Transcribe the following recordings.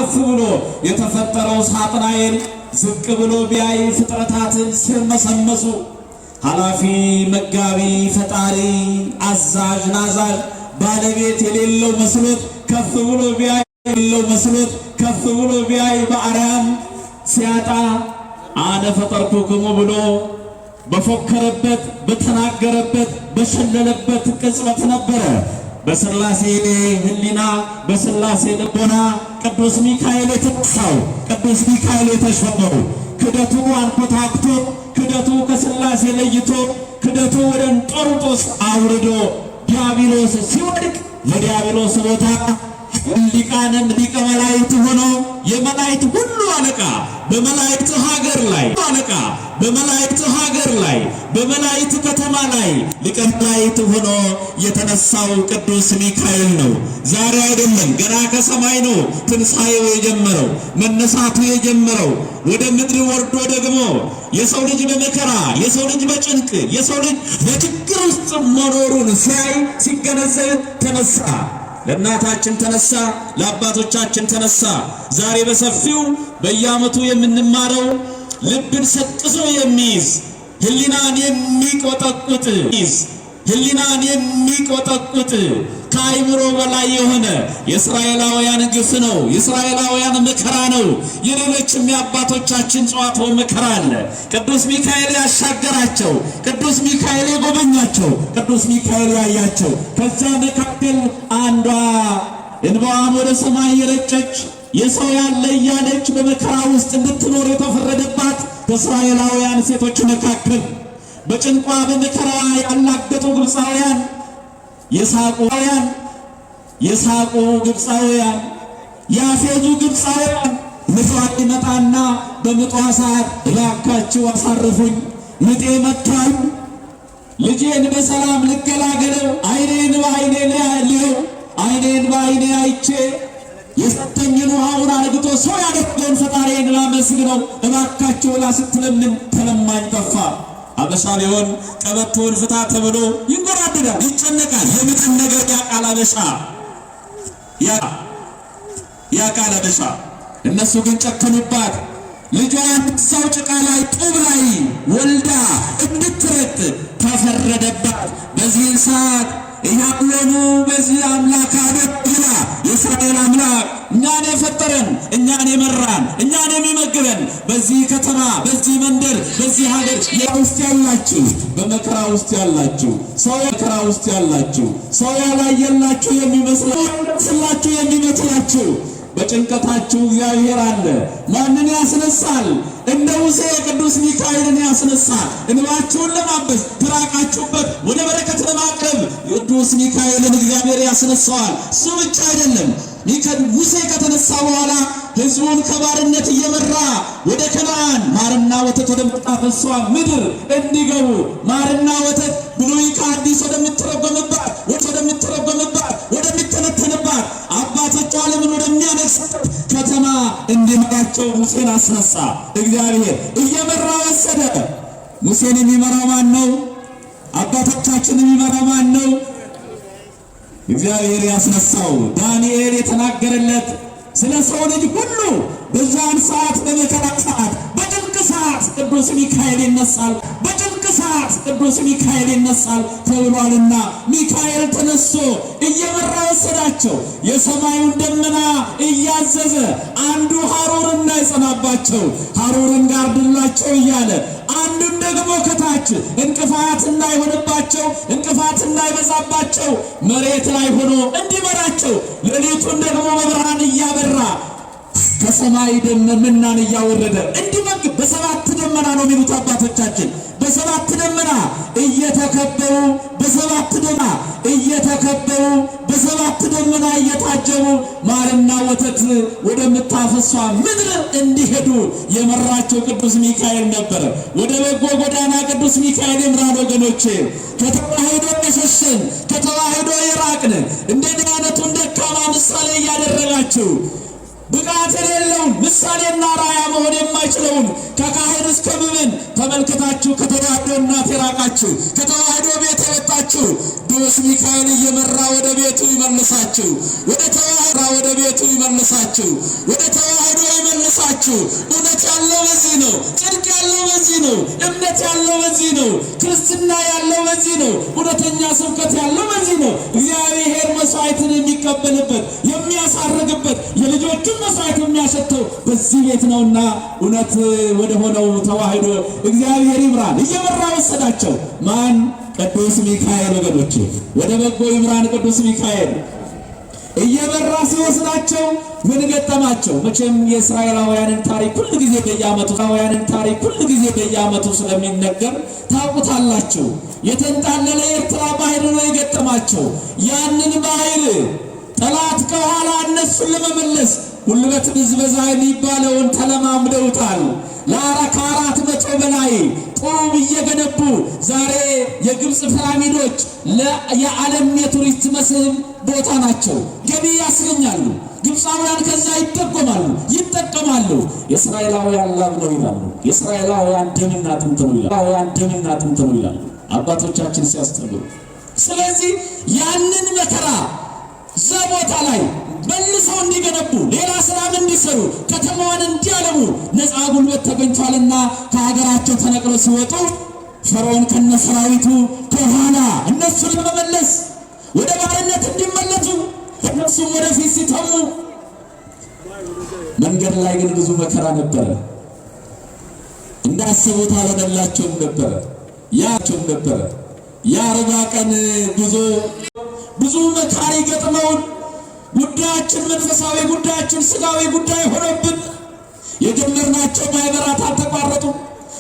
ከፍ ብሎ የተፈጠረው ሳጥናኤል ዝቅ ብሎ ቢያይ ፍጥረታትን ሲርመሰመሱ ኃላፊ መጋቢ ፈጣሪ አዛዥ ናዛዥ ባለቤት የሌለው መስሎት ከፍ ብሎ ቢያይ የሌለው መስሎት ከፍ ብሎ ቢያይ በአርያም ሲያጣ አነ ፈጠርኩክሙ ብሎ በፎከረበት፣ በተናገረበት፣ በሸለለበት ቅጽበት ነበረ። በሥላሴ ሕሊና በሥላሴ ልቦና ቅዱስ ሚካኤል የተነሳው፣ ቅዱስ ሚካኤል የተሾመው፣ ክደቱ አንኮታክቶ፣ ክደቱ ከሥላሴ ለይቶ፣ ክደቱ ወደ እንጦርጦስ አውርዶ ዲያብሎስ ሲወድቅ ለዲያብሎስ ቦታ ሊቃንም ሊቀ መላእክት ሆኖ የመላእክት ሁሉ አለቃ በመላእክት ሀገር ላይ አለቃ በመላእክት ሀገር ላይ በመላእክት ከተማ ላይ ሊቀ መላእክት ሆኖ የተነሳው ቅዱስ ሚካኤል ነው። ዛሬ አይደለም፣ ገና ከሰማይ ነው ትንሣኤው የጀመረው፣ መነሳቱ የጀመረው። ወደ ምድር ወርዶ ደግሞ የሰው ልጅ በመከራ፣ የሰው ልጅ በጭንቅ፣ የሰው ልጅ በችግር ውስጥ መኖሩን ሲያይ ሲገነዘብ ተነሳ። ለእናታችን ተነሳ፣ ለአባቶቻችን ተነሳ። ዛሬ በሰፊው በየዓመቱ የምንማረው ልብን ሰቅዞ የሚይዝ፣ ሕሊናን የሚቆጠቁጥ፣ ሕሊናን የሚቆጠቁጥ፣ ከአይምሮ በላይ የሆነ የእስራኤላውያን ግፍ ነው። የእስራኤላውያን መከራ ነው። የሌሎችም የአባቶቻችን ጸዋትወ መከራ አለ። ቅዱስ ሚካኤል ያሻገራቸው፣ ቅዱስ ሚካኤል የጎበኛቸው፣ ቅዱስ ሚካኤል ያያቸው። ከዛ መካከል አንዷ እንባዋን ወደ ሰማይ የረጨች፣ የሰው ያለ እያለች በመከራ ውስጥ እንድትኖር የተፈረደባት፣ ከእስራኤላውያን ሴቶች መካከል በጭንቋ በመከራዋ ያላገጡ ግብፃውያን፣ የሳቁ የሳቁ ግብፃውያን፣ ያፌዙ ግብፃውያን፣ ምጧ ይመጣና በምጧ ሰዓት እባካችሁ አሳርፉኝ፣ ምጤ መጥቷል፣ ልጄን በሰላም ልገላገለው፣ አይኔን በአይኔ ልየው፣ አይኔን በአይኔ አይቼ የሰጠኝን ውሃውን አርግቶ ሰው ያደረገውን ፈጣሪዬን ላመስግነው እባካችሁ ብላ ስትለምን ተለማኝ ጠፋ። አበሻ ቢሆን ቀበቶውን ፍታ ተብሎ ይንጎራደዳል፣ ይጨነቃል። የምጥን ነገር ያቃል አበሻ፣ ያቃል አበሻ። እነሱ ግን ጨከኑባት። ልጇን እዛው ጭቃ ላይ ጡብ ላይ ወልዳ እንድትረጥ ተፈረደባት። በዚህን ሰዓት እያለኑ በዚህ አምላክ አደግላ የእስራኤል አምላክ እኛን የፈጠረን፣ እኛን የመራን፣ እኛን የሚመግበን፣ በዚህ ከተማ፣ በዚህ መንደር፣ በዚህ ሀገር ውስጥ ያላችሁ፣ በመከራ ውስጥ ያላችሁ፣ ሰው መከራ ውስጥ ያላችሁ፣ ሰው ያላየላችሁ የሚመስላችሁ የሚመስላችሁ በጭንቀታችሁ እግዚአብሔር አለ። ማንን ያስነሳል? እንደ ሙሴ ቅዱስ ሚካኤልን ያስነሳል። እንባችሁን ለማበስ፣ ትራቃችሁበት ወደ በረከት ለማቅረብ ቅዱስ ሚካኤልን እግዚአብሔር ያስነሳዋል። እሱ ብቻ አይደለም። ሙሴ ከተነሳ በኋላ ሕዝቡን ከባርነት እየመራ ወደ ከነዓን ማርና ወተት ወደምታፈሷ ምድር እንዲገቡ፣ ማርና ወተት ብሉይ ከአዲስ ወደሚተረጎምባት ወደሚተረጎምባት ወደሚተነተንባት፣ አባቶች ዓለምን ወደሚያነግስበት ከተማ እንዲመራቸው ሙሴን አስነሳ። እግዚአብሔር እየመራ ወሰደ። ሙሴን የሚመራው ማን ነው? አባቶቻችን የሚመራው ማን ነው? እግዚአብሔር ያስነሳው፣ ዳንኤል የተናገረለት ስለ ሰው ልጅ ሁሉ በዛን ሰዓት፣ በመከራ ሰዓት፣ በጭንቅ ሰዓት ቅዱስ ሚካኤል ይነሳል፣ በጭንቅ ሰዓት ቅዱስ ሚካኤል ይነሳል ተብሏልና ሚካኤል ተነስቶ እየመራ ወሰዳቸው። የሰማዩን ደመና እያዘዘ አንዱ ሐሩር እንዳይጸናባቸው ሐሩርን ጋርድላቸው እያለ፣ አንዱን ደግሞ ከታች እንቅፋት እንዳይሆንባቸው፣ እንቅፋት እንዳይበዛባቸው መሬት ላይ ሆኖ እንዲመራቸው፣ ሌሊቱን ደግሞ በብርሃን እያበራ ከሰማይ ደመናን እያወረደ እንዲመግብ፣ በሰባት ደመና ነው የሚሉት አባቶቻችን። በሰባት ደመና እየተከበቡ፣ በሰባት ደመና እየተከበቡ፣ በሰባት ደመና እየታጀቡ ማርና ወተት ወደምታፈሷ ምድር እንዲሄዱ የመራቸው ቅዱስ ሚካኤል ነበር። ወደ በጎ ጎዳና ቅዱስ ሚካኤል ይምራን ወገኖቼ። ከተዋህዶ የሸሸን፣ ከተዋህዶ የራቅን፣ እንደኔ አይነቱን ደካማ ምሳሌ እያደረጋችሁ፣ ብቃት የሌለውን፣ ምሳሌና ራያ መሆን የማይችለውን፣ ከካህን እስከ ምዕመን ተመልክታችሁ ከተዋህዶ እናት የራቃችሁ፣ ከተዋህዶ ቤት የወጣችሁ ይመልሳችሁ። ቅዱስ ሚካኤል እየመራ ወደ ቤቱ ይመልሳችሁ። ወደ ተዋህዶ ወደ ቤቱ ይመልሳችሁ። ወደ ተዋህዶ ይመልሳችሁ። እውነት ያለው በዚህ ነው። ጽድቅ ያለው በዚህ ነው። እምነት ያለው በዚህ ነው። ክርስትና ያለው በዚህ ነው። እውነተኛ ስብከት ያለው በዚህ ነው። እግዚአብሔር መስዋዕትን የሚቀበልበት የሚያሳርግበት፣ የልጆቹን መስዋዕት የሚያሸተው በዚህ ቤት ነውና እውነት ወደ ሆነው ተዋህዶ እግዚአብሔር ይምራን። እየመራ ወሰዳቸው። ማን? ቅዱስ ሚካኤል። ወገኖች ወደ በጎ ይምራን ቅዱስ ሚካኤል። እየመራ ሲወስዳቸው ምን ገጠማቸው? መቼም የእስራኤላውያንን ታሪክ ሁል ጊዜ በየዓመቱ አውያንን ታሪክ ሁል ጊዜ በየዓመቱ ስለሚነገር ታውቁታላችሁ። የተንጣለለ የኤርትራ ባህር ነው የገጠማቸው። ያንን ባህር ጠላት ከኋላ እነሱን ለመመለስ ጉልበት ብዝበዛ የሚባለውን ተለማምደውታል። ከ400 በላይ ጡብ እየገነቡ ዛሬ የግብፅ ፒራሚዶች የዓለም የቱሪስት መስህብ ቦታ ናቸው። ገቢ ያስገኛሉ። ግብፃውያን ከዛ ይጠቆማሉ፣ ይጠቀማሉ። የእስራኤላውያን ላብ ነው ይላሉ። የእስራኤላውያን ደምና አጥንት ነው ይላሉ። ደምና አጥንት ነው ይላሉ አባቶቻችን ሲያስተምሩ። ስለዚህ ያንን መከራ እዛ ቦታ ላይ መልሰው እንዲገነቡ ሌላ ስራም እንዲሰሩ ከተማዋን እንዲያለሙ ነፃ ጉልበት ተገኝቷልና ከሀገራቸው ተነቅለው ሲወጡ ፈርዖን ከነሰራዊቱ ከኋላ እነሱን ለመመለስ ወደ ባርነት እንዲመለሱ እነሱም ወደፊት ሲተሙ መንገድ ላይ ግን ብዙ መከራ ነበረ። እንዳሰቡት አልሆነላቸውም ነበረ። ያቸውም ነበረ። የ40 ቀን ጉዞ ብዙ መካሪ ገጥመውን ጉዳያችን መንፈሳዊ ጉዳያችን ስጋዊ ጉዳይ ሆኖብን የጀመርናቸው ማህበራት አልተቋረጡም።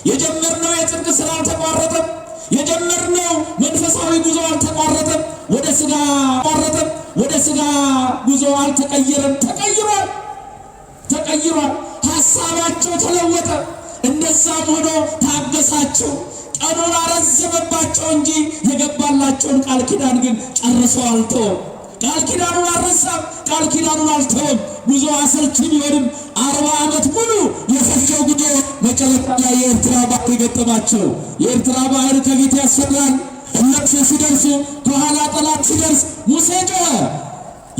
የጀመርነው የጽድቅ ስራ አልተቋረጠም። የጀመርነው መንፈሳዊ ጉዞ አልተቋረጠም። ወደ ስጋ ቋረጠም። ወደ ስጋ ጉዞ አልተቀየረም። ተቀይሯል፣ ተቀይሯል። ሐሳባቸው ተለወጠ። እንደዛም ሆኖ ታገሳቸው። ቀኑን አረዘመባቸው እንጂ የገባላቸውን ቃል ኪዳን ግን ጨርሶ አልተወም። ቃል ኪዳኑን አልረሳም። ቃል ኪዳኑን አልተወም። ጉዞ አሰልቺ ቢሆንም 40 ዓመት ሙሉ የፈጀው ጉዞ መጨረሻ ላይ የኤርትራ ባህር የገጠማቸው። የኤርትራ ባህር ከፊት ያስፈራል። እነሱ ሲደርሱ ከኋላ ጠላት ሲደርስ ሙሴ ጮኸ።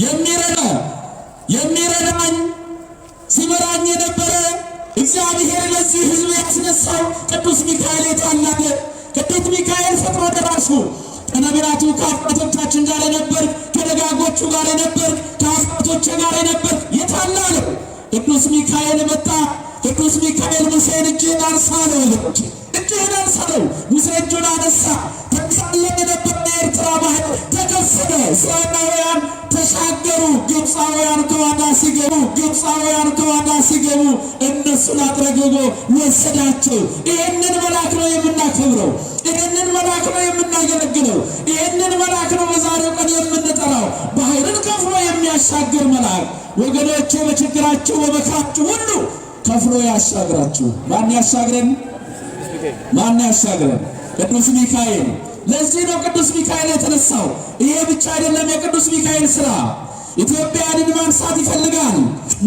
የሚረዳ የሚረዳኝ ሲመራኝ የነበረ እግዚአብሔር ለዚህ ሕዝብ ያስነሳው ቅዱስ ሚካኤል የታላለ ቅዱስ ሚካኤል ፈጥኖ ደራሹ ከነቢያቱ ከአባቶቻችን ጋር የነበር፣ ከደጋጎቹ ጋር የነበር፣ ከአባቶቼ ጋር የነበር የታላለ ቅዱስ ሚካኤል መጣ። ቅዱስ ሚካኤል ሙሴን እጅህን አንሳ አለው። እጅህን አንሳ አለው። ሙሴ እጁን አነሳ። ተንሳለ የነበረ የኤርትራ ባህር ተከፈለ። እስራኤላውያን ተሻገሩ። ግብፃውያን ከዋና ሲገቡ ግብፃውያን ከዋና ሲገቡ እነሱን አጥረግርጎ ወሰዳቸው። ይህንን መልአክ ነው የምናከብረው። ይህንን መልአክ ነው የምናገለግለው። ይህንን መልአክ ነው በዛሬው ቀን የምንጠራው። ባህርን ከፍሎ የሚያሻግር መልአክ ወገኖቼ፣ በችግራችሁ በመከራችሁ ሁሉ ከፍሎ ያሻግራችሁ። ማን ያሻግረን? ማን ያሻግረን? ቅዱስ ሚካኤል። ለዚህ ነው ቅዱስ ሚካኤል የተነሳው። ይሄ ብቻ አይደለም የቅዱስ ሚካኤል ስራ። ኢትዮጵያንን ማንሳት ይፈልጋል፣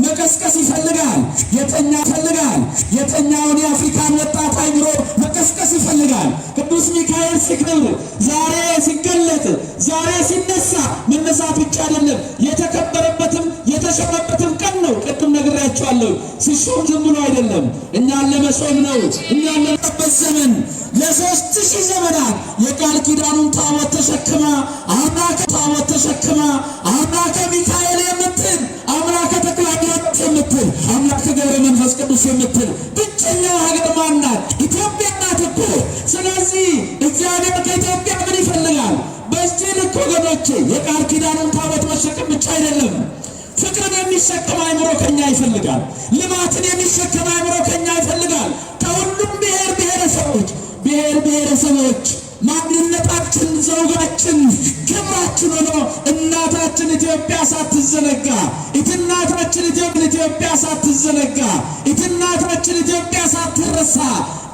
መቀስቀስ ይፈልጋል፣ የተኛ ይፈልጋል። የተኛውን የአፍሪካን ወጣት አይምሮ መቀስቀስ ይፈልጋል። ቅዱስ ሚካኤል ሲክብር፣ ዛሬ ሲገለጥ፣ ዛሬ ሲነሳ መነሳት ብቻ አይደለም የተከበረበትም የተሾመበትም ቀን ነው። ቅድም ነግሬያቸዋለሁ። ሲሾም ዝም ብሎ አይደለም፣ እኛን ለመሾም ነው። እኛን ለመጠበቅ ዘመን ለ3000 ዘመናት የቃል ኪዳኑን ታቦት ተሸክማ አምላከ ታቦት ተሸክማ አምላከ ሚካኤል የምትል፣ አምላከ ተክለ ሃይማኖት የምትል፣ አምላከ ገብረ መንፈስ ቅዱስ የምትል ብቸኛው ሀገር ማን ናት? ኢትዮጵያ ናት እኮ። ስለዚህ እግዚአብሔር ከኢትዮጵያ ምን ይፈልጋል? በዚህ ልክ ወገኖቼ የቃል ኪዳኑን ታቦት መሸከም ብቻ አይደለም። ፍቅርን የሚሸከም አእምሮ ከኛ ይፈልጋል። ልማትን የሚሸከም አእምሮ ከኛ ይፈልጋል። ከሁሉም ብሔር ብሔረሰቦች ብሔር ብሔረሰቦች ማንነታችን፣ ዘውጋችን፣ ክብራችን ሆኖ እናታችን ኢትዮጵያ ሳትዘነጋ እናታችን ኢትዮጵያ ሳትዘነጋ እናታችን ኢትዮጵያ ሳትረሳ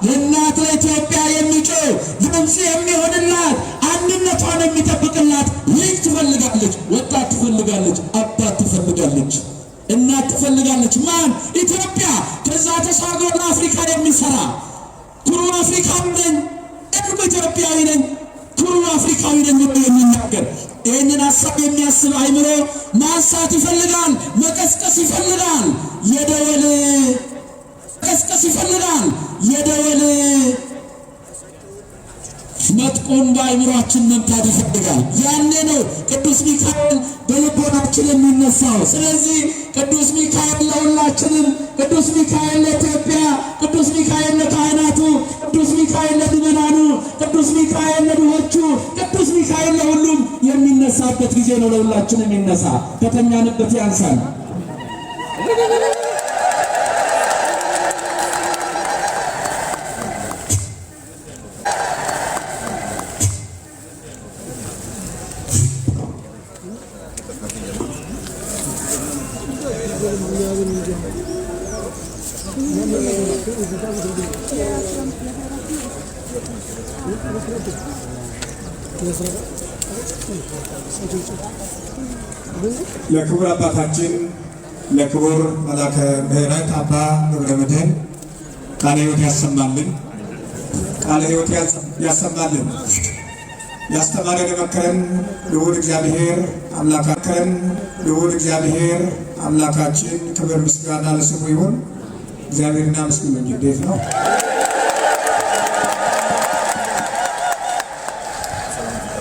ለእናት ለኢትዮጵያ የሚጮህ ድምፅ የሚሆንላት አንድነቷን የሚጠብቅላት ልጅ ትፈልጋለች፣ ወጣት ትፈልጋለች፣ አባት ትፈልጋለች፣ እናት ትፈልጋለች። ማን? ኢትዮጵያ። ከዛ ተሻግሮ ለአፍሪካ የሚሰራ ኩሩ አፍሪካዊ ነኝ፣ እርቁ ኢትዮጵያዊ ነኝ፣ ኩሩ አፍሪካዊ ነኝ ብሎ የሚናገር፣ ይህንን ሀሳብ የሚያስብ አይምሮ ማንሳት ይፈልጋል፣ መቀስቀስ ይፈልጋል። የደወል መቀስቀስ ይፈልጋል። የደወል መጥቆም በአይምሯችን መምታት ይፈልጋል። ያኔ ነው ቅዱስ ሚካኤል በልቦናችን የሚነሳው። ስለዚህ ቅዱስ ሚካኤል ለሁላችንም፣ ቅዱስ ሚካኤል ለኢትዮጵያ፣ ቅዱስ ሚካኤል ለካህናቱ፣ ቅዱስ ሚካኤል ለምዕመናኑ፣ ቅዱስ ሚካኤል ለድሆቹ፣ ቅዱስ ሚካኤል ለሁሉም የሚነሳበት ጊዜ ነው። ለሁላችንም ይነሳ፣ ከተኛንበት ያንሳል። ለክቡር አባታችን ለክቡር መላከ ምሕረት አባ ገብረ መድኅን ቃለ ሕይወት ያሰማልን፣ ቃለ ሕይወት ያሰማልን። ያስተማረን የመከረን ልዑል እግዚአብሔር አምላካችን ልዑል እግዚአብሔር አምላካችን ክብር ምስጋና ለስሙ ይሁን። እግዚአብሔር እናመስግን እንጂ እንዴት ነው?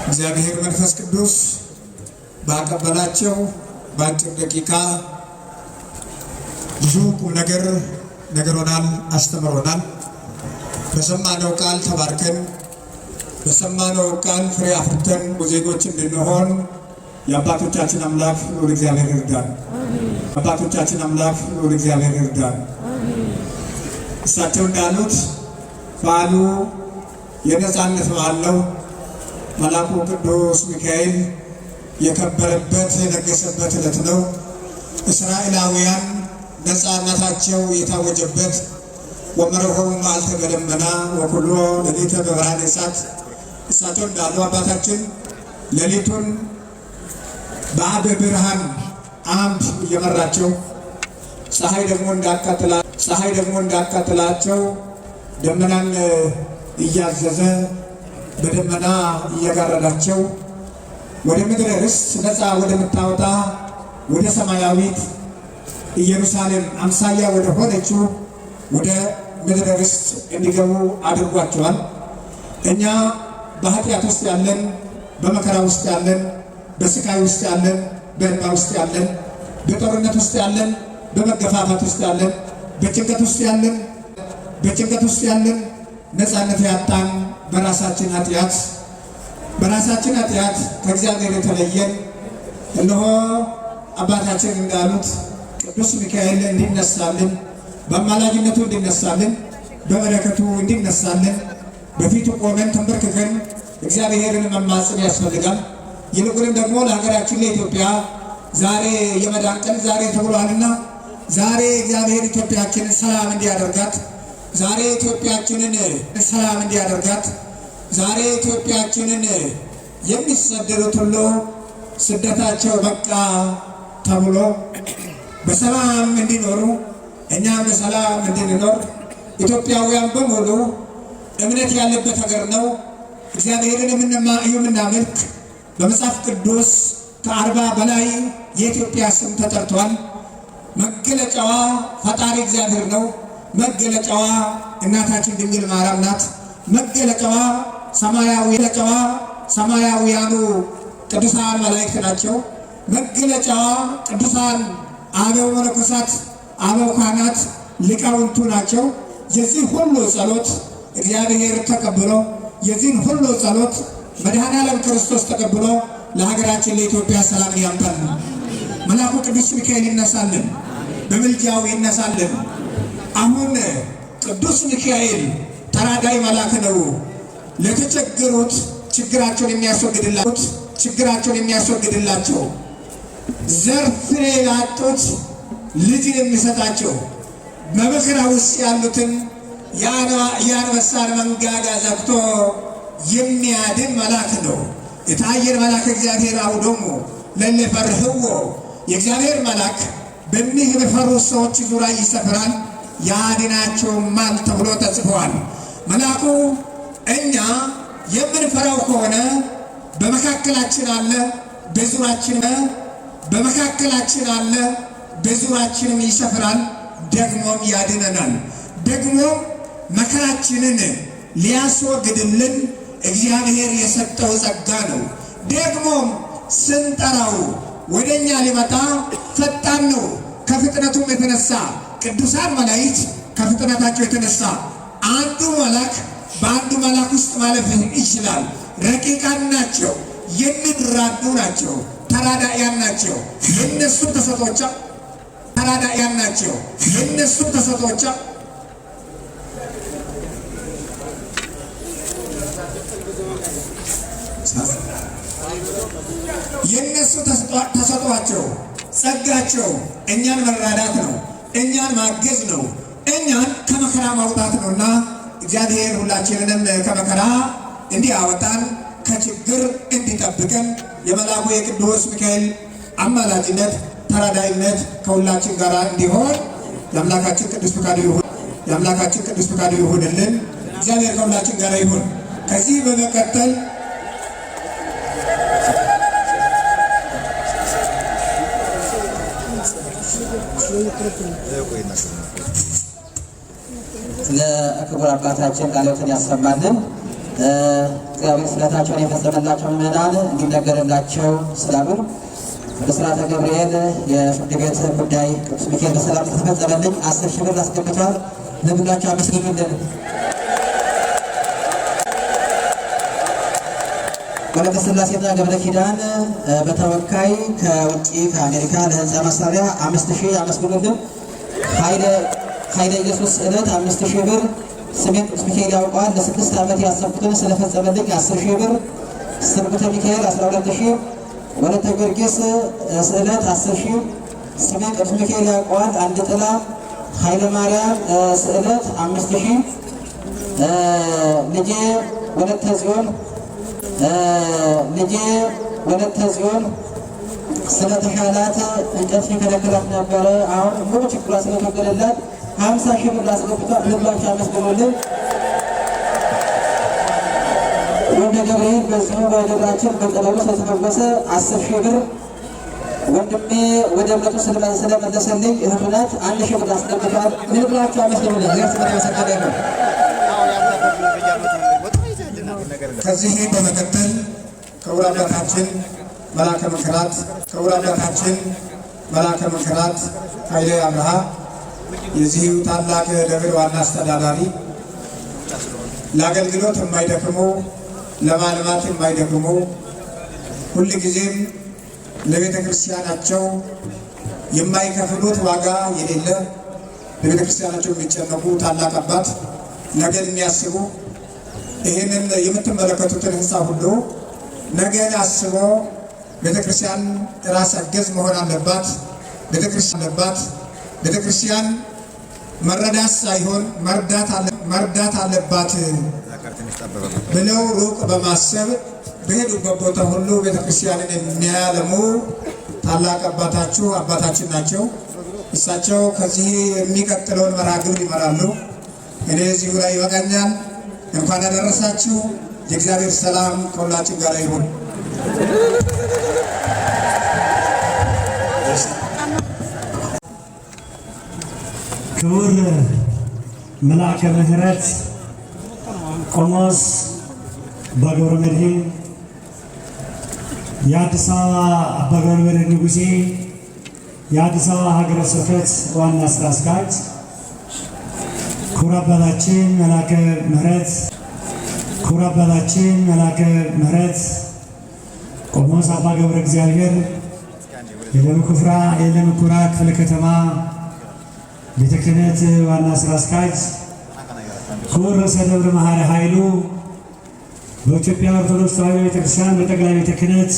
እግዚአብሔር መንፈስ ቅዱስ ባቀበላቸው በአጭር ደቂቃ ብዙ ቁም ነገር ነግሮናል፣ አስተምሮናል። በሰማነው ቃል ተባርከን በሰማነው ቃል ፍሬ አፍርተን ዜጎች እንድንሆን የአባቶቻችን አምላክ ልዑል እግዚአብሔር ይርዳን። አባቶቻችን አምላክ ልዑል እግዚአብሔር ይርዳን። እሳቸው እንዳሉት በዓሉ የነፃነት በዓል ነው። መልአኩ ቅዱስ ሚካኤል የከበረበት የነገሰበት ዕለት ነው። እስራኤላውያን ነፃነታቸው የታወጀበት ወመረሆሙ መዓልተ በደመና ወኩሎ ሌሊተ በብርሃነ እሳት። እሳቸው እንዳሉ አባታችን ሌሊቱን በአበ ብርሃን አምድ እየመራቸው ፀሐይ ደግሞ እንዳቃጥላቸው ደመናን እያዘዘ በደመና እየጋረዳቸው ወደ ምድረ ርስት ነፃ ወደምታወጣ ወደ ሰማያዊት ኢየሩሳሌም አምሳያ ወደ ሆነችው ወደ ምድረ ርስት እንዲገቡ አድርጓቸዋል። እኛ በኃጢአት ውስጥ ያለን፣ በመከራ ውስጥ ያለን፣ በስቃይ ውስጥ ያለን፣ በእንባ ውስጥ ያለን፣ በጦርነት ውስጥ ያለን፣ በመገፋፋት ውስጥ ያለን፣ በጭንቀት ውስጥ ያለን በጭንቀት ውስጥ ያለን ነፃነት ያጣን በራሳችን ኃጢአት በራሳችን ኃጢአት ከእግዚአብሔር የተለየን እነሆ አባታችን እንዳሉት ቅዱስ ሚካኤል እንዲነሳልን፣ በአማላጅነቱ እንዲነሳልን፣ በበረከቱ እንዲነሳልን በፊቱ ቆመን ተንበርክከን እግዚአብሔርን መማፀን ያስፈልጋል። ይልቁንም ደግሞ ለሀገራችን ለኢትዮጵያ ዛሬ የመዳን ቀን ዛሬ ተብሏልና ዛሬ እግዚአብሔር ኢትዮጵያችንን ሰላም እንዲያደርጋት፣ ዛሬ ኢትዮጵያችንን ሰላም እንዲያደርጋት፣ ዛሬ ኢትዮጵያችንን የሚሰደዱት ሁሉ ስደታቸው በቃ ተብሎ በሰላም እንዲኖሩ እኛም በሰላም እንድንኖር ኢትዮጵያውያን በሙሉ እምነት ያለበት ሀገር ነው። እግዚአብሔርን የምናመልክ በመጽሐፍ ቅዱስ ከ40 በላይ የኢትዮጵያ ስም ተጠርቷል። መገለጫዋ ፈጣሪ እግዚአብሔር ነው። መገለጫዋ እናታችን ድንግል ማርያም ናት። መገለጫዋ ሰማያዊያኑ ቅዱሳን መላእክት ናቸው። መገለጫዋ ቅዱሳን አበው መነኮሳት፣ አበው ካህናት፣ ሊቃውንቱ ናቸው። የዚህ ሁሉ ጸሎት እግዚአብሔር ተቀብሎ የዚህን ሁሉ ጸሎት መድኃኔዓለም ክርስቶስ ተቀብሎ ለሀገራችን ለኢትዮጵያ ሰላምን ያምጣልን። መልአኩ ቅዱስ ሚካኤል ይነሳልን፣ በምልጃው ይነሳልን። አሁን ቅዱስ ሚካኤል ተራዳይ መልአክ ነው። ለተቸገሩት ችግራቸውን የሚያስወግድላቸው፣ ዘር ፍሬ ላጡት ልጅን የሚሰጣቸው፣ በመከራ ውስጥ ያሉትን የአንበሳን መንጋጋ ዘግቶ የሚያድን መልአክ ነው። የታየን መልአክ እግዚአብሔር አውዶሙ ለእለ ፈርህዎ፣ የእግዚአብሔር መልአክ በሚፈሩ ሰዎች ዙሪያ ይሰፍራል ያድናቸውማል ተብሎ ተጽፏል። መልአኩ እኛ የምንፈራው ከሆነ በመካከላችን አለ፣ በዙራችን በመካከላችን አለ፣ በዙራችንም ይሰፍራል፣ ደግሞም ያድነናል። ደግሞም መከራችንን ሊያስወግድልን እግዚአብሔር የሰጠው ጸጋ ነው። ደግሞም ስንጠራው ወደኛ ሊመጣ ፈጣን ነው። ከፍጥነቱም የተነሳ ቅዱሳን መላእክት ከፍጥነታቸው የተነሳ አንዱ መልአክ በአንዱ መልአክ ውስጥ ማለፍ ይችላል። ረቂቃን ናቸው፣ የሚራዱ ናቸው፣ ተራዳያን ናቸው። የነሱ ተሰጦቻ ተራዳያን ናቸው። የነሱ ተሰጦቻ የነሱ ተሰጧቸው ጸጋቸው እኛን መራዳት ነው፣ እኛን ማገዝ ነው፣ እኛን ከመከራ ማውጣት ነውና እግዚአብሔር ሁላችንንም ከመከራ እንዲያወጣን ከችግር እንዲጠብቀን የመልአኩ የቅዱስ ሚካኤል አማላጅነት ተራዳይነት ከሁላችን ጋር እንዲሆን የአምላካችን ቅዱስ ፈቃዱ ይሁን። የአምላካችን ቅዱስ ፈቃዱ ይሁንልን። እግዚአብሔር ከሁላችን ጋር ይሁን። ከዚህ በመቀጠል ለክቡር አባታችን ቃለ ሕይወትን ያሰማልን። እግዚአብሔር ስለታቸውን የፈጸመላቸው ምዕመናን እንዲነገርላቸው ስላሉን ብስራተ ገብርኤል የፍርድ ቤት ጉዳይ ቅዱስ ሚካኤል በሰላም ስለተፈጸመልኝ 10,000 ብር አስገብቷል። ለብላቸው አመስግኑልን። ወለተ ሥላሴና ገብረ ኪዳን በተወካይ ከውጭ ከአሜሪካ ለህንፃ መሳሪያ 5,000 አመስግኑልን። ኃይለ ኢየሱስ ዕለት 5,000 ብር። ስሜን ቅዱስ ሚካኤል ያውቀዋል ለ6 ዓመት ያሰብኩትን ስለፈጸመልኝ 10,000 ብር። ስርጉተ ሚካኤል 12,000። ወለተ ጊዮርጊስ ስዕለት 10,000። ስሜን ቅዱስ ሚካኤል ያውቀዋል አንድ ጥላ። ኃይለ ማርያም ስዕለት 5,000። ልጄ ወለተ ጽዮን ልጄ ወለተ ጽዮን ስለተሻላት እንቅልፍ ይከለክላት ነበረ። አሁን ሙሉ ችግሯ ስለተወገደላት 50,000 ብር አስገብቷል። ልባችሁ አመስግኑልን። ወልደ ገብርኤል በዚሁ በደብራችን በጸበሉ ስለተፈወሰ 10,000 ብር። ወንድሜ ወደ እምነቱ ስለመለሰልኝ እህቱ ናት 1,000 ብር አስገብቷል። ልብላችሁ አመስግኑልን። እግዚአብሔር ይመስገን። ከዚህ በመቀጠል ክቡር አባታችን መልአከ መንክራት ክቡር አባታችን መልአከ መንክራት ኃይሌ አብርሃ የዚሁ ታላቅ ደብር ዋና አስተዳዳሪ፣ ለአገልግሎት የማይደክሙ፣ ለማልማት የማይደክሙ፣ ሁልጊዜም ለቤተ ክርስቲያናቸው የማይከፍሉት ዋጋ የሌለ፣ ለቤተ ክርስቲያናቸው የሚጨነቁ ታላቅ አባት፣ ነገን የሚያስቡ፣ ይህንን የምትመለከቱትን ሕንፃ ሁሉ ነገን አስቦ ቤተክርስቲያን ራስ አገዝ መሆን አለባት፣ ቤተክርስቲያን አለባት፣ ቤተክርስቲያን መረዳት ሳይሆን መርዳት አለባት ብለው ሩቅ በማሰብ በሄዱበት ቦታ ሁሉ ቤተክርስቲያንን የሚያለሙ ታላቅ አባታችሁ አባታችን ናቸው። እሳቸው ከዚህ የሚቀጥለውን መርሃ ግብር ይመራሉ። እኔ እዚሁ ላይ ይበቃኛል። እንኳን አደረሳችሁ። የእግዚአብሔር ሰላም ከሁላችን ጋር ይሁን። ክቡር መልአከ ምሕረት ቆሞስ አባ ገብረ መድኅን፣ የአዲስ አበባ አባ ገብረ መድኅን ንጉሴ የአዲስ አበባ ሀገረ ስብከት ዋና ስራ አስኪያጅ፣ ክቡር አባታችን መልአከ ምሕረት ክቡር አባታችን መልአከ ምሕረት ቆሞስ አባ ገብረ እግዚአብሔር የለሚ ኩራ ክፍለ ከተማ ቤተ ክህነት ዋና ስራ አስኪያጅ፣ ክቡር ርዕሰ ደብር መሐሪ ኃይሉ በኢትዮጵያ ኦርቶዶክስ ተዋሕዶ ቤተክርስቲያን በጠቅላይ ቤተ ክህነት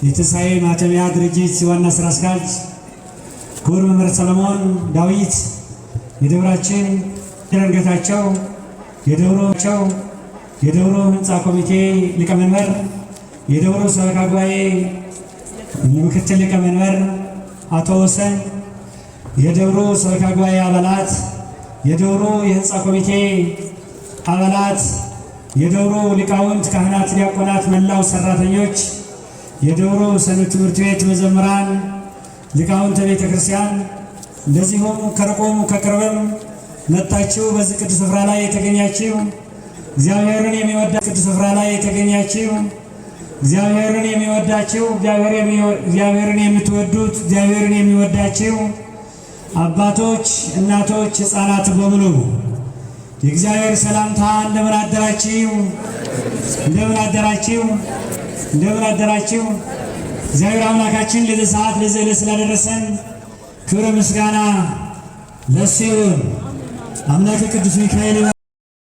የትንሣኤ ማተሚያ ድርጅት ዋና ስራ አስኪያጅ፣ ክቡር መምህር ሰለሞን ዳዊት የደብራችን ረንገታቸው የደብሮ ህንፃ ኮሚቴ ሊቀመንበር፣ የደብሮ ሰበካ ጉባኤ ምክትል ሊቀመንበር አቶ ወሰን፣ የደብሮ ሰበካ ጉባኤ አባላት፣ የደብሮ የህንፃ ኮሚቴ አባላት፣ የደብሩ ሊቃውንት፣ ካህናት፣ ዲያቆናት፣ መላው ሰራተኞች፣ የደብሩ ሰንበት ትምህርት ቤት መዘምራን፣ ሊቃውንተ ቤተ ክርስቲያን፣ እንደዚሁም ከርቆም ከቅርብም መጣችሁ በዚህ ቅዱስ ስፍራ ላይ የተገኛችሁ እግዚአብሔርን የሚወዳ ቅዱስ ስፍራ ላይ የተገኛችሁ እግዚአብሔርን የሚወዳችሁ፣ እግዚአብሔርን የምትወዱት፣ እግዚአብሔርን የሚወዳችሁ አባቶች፣ እናቶች፣ ሕፃናት በሙሉ የእግዚአብሔር ሰላምታ እንደምን አደራችሁ? እንደምን አደራችሁ? እንደምን አደራችሁ? እግዚአብሔር አምላካችን ለዚህ ሰዓት ለዚህ ዕለት ስላደረሰን ክብረ ምስጋና ለእሱ ይሁን። አምላከ ቅዱስ ሚካኤል።